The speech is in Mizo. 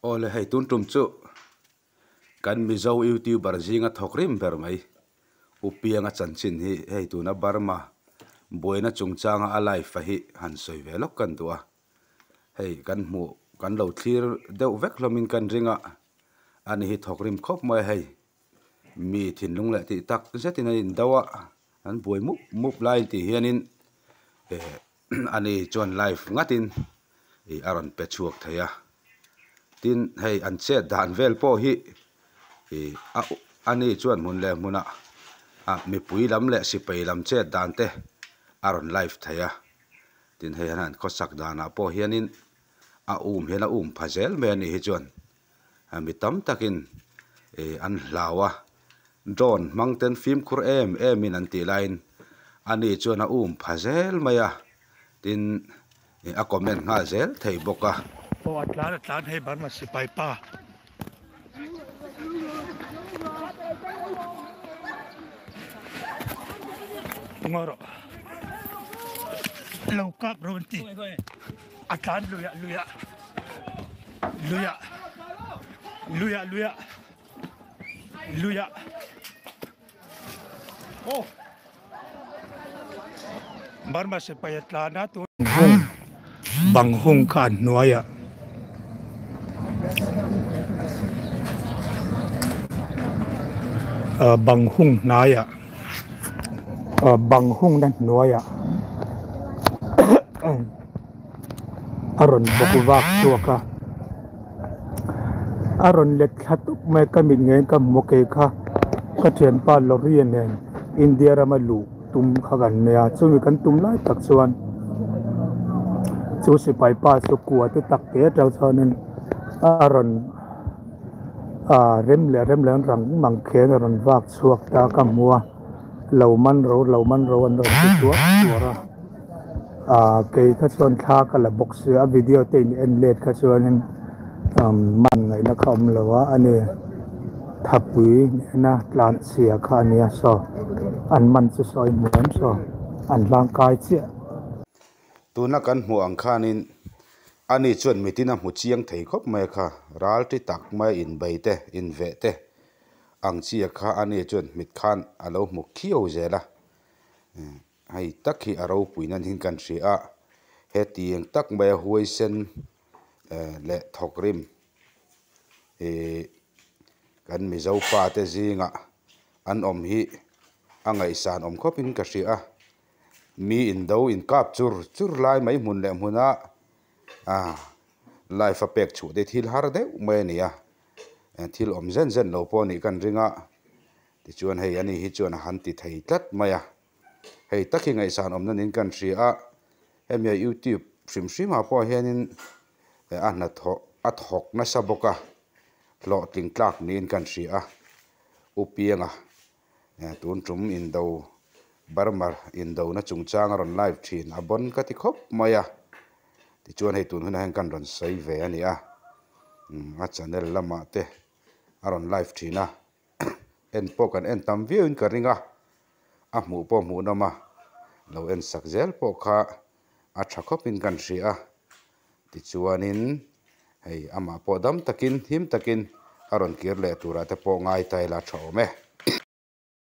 Awle hei tun tum chu kan Mizo youtuber zinga thawk rim ber mai U Pianga chanchin hi hei tuna Burma buaina chungchanga a live a hi han sawi ve lawk kan duh a, hei kan hmuh kan lo thlir deuh vek hlawmin kan ring a, ani hi thawk rim khawp mai a hei mi thinlung leh tih tak zetin an indo a, an buai mup mup lai tih hianin eh ani chuan live ngatin ih a rawn pe chhuak thei a tin hei an chet dan vel pawh hi ih a ani chuan hmun leh hmunah ah mipui lam leh sipai lam chet dan te a rawn live thei a tin hei an khawsak danah pawh hianin a um hian a um pha zel mai a nih hi chuan. Mi tam takin ih an hlau a, drone hmang ten fimkhur em em in an tih laiin ani chuan a um pha zel mai a, tin ih a comment nghal zel thei bawk a. Aw a tlan a tlan hei Burma sipai pa. Ngaw rawh. Lo kap rawh an ti. A tlan luiah luiah luiah luiah luiah luiah oh Burma sipai a tlan a tun hung bang hung kha an hnuaiah bang hung hnaiah bang hungna hnuaiah a rawn bawk vak chhuak a a rawn let thla tawp mai a ka mit ngeiin ka hmu kei kha ka thianpa lorry nen India rama luh tum kha kan nei a chumi kan tum lai tak chuan chu sipai pa chu kua te tak te atang chuanin a rawn ah rem leh rem leh an rang mang khian a rawn vak chhuak ta ka hmu a lo man ro lo man ro an rawn ti tuar tuar a ah kei kha chuan thla ka la bawk sia a video te in en let kha chuanin umm man ngaihna kha awm lo a ani thapui nena tlan chhia kha a nia saw an man chu sawi hmu em saw an hlang kai chiah. Tuna kan hmuh ang khanin ani chuan mitin a hmu chiang thei khawp mai a kha, ral ti tak mai inbei te, inveh te ang chi a kha ani chuan mit khan a lo hmu khiau zel a, hei tak hi a ropui nan hin kan hria a, hetiang tak mai a huaisen leh thawkrim ih kan Mizo pa te zingah an awm hi a ngaihsan awm khawpin ka hria a. Mi indo inkap chur chur lai mai hmun leh hmuna ah life a pek chhuah te thil har deuh mai a ni a, thil awm zen zen lo pawh a nih kan ring a, tichuan hei ani hi chuan a han ti thei tlat mai a, hei tak hi ngaihsan awmna niin kan hria a, hemi a youtube hrim hrim ah pawh hianin a hnathawh a thawk nasa bawk a, hlawhtling tlak niin kan hria a, U Pianga. Tun tum indo Burma indona chungchang a rawn live thin a bon ka ti khawp mai a, tichuan hei tun hunah hian kan rawn sawi ve a ni a, a channel lamah te a rawn live thin a, en pawh kan en tam viau in ka ring a, a hmuh pawh hmuh nawm a, lo en sak zel pawh kha a tha khawp in kan hria a, tichuanin hei amah pawh dam takin him takin a rawn kir leh turah te pawh ngai ta ila a tha awm e.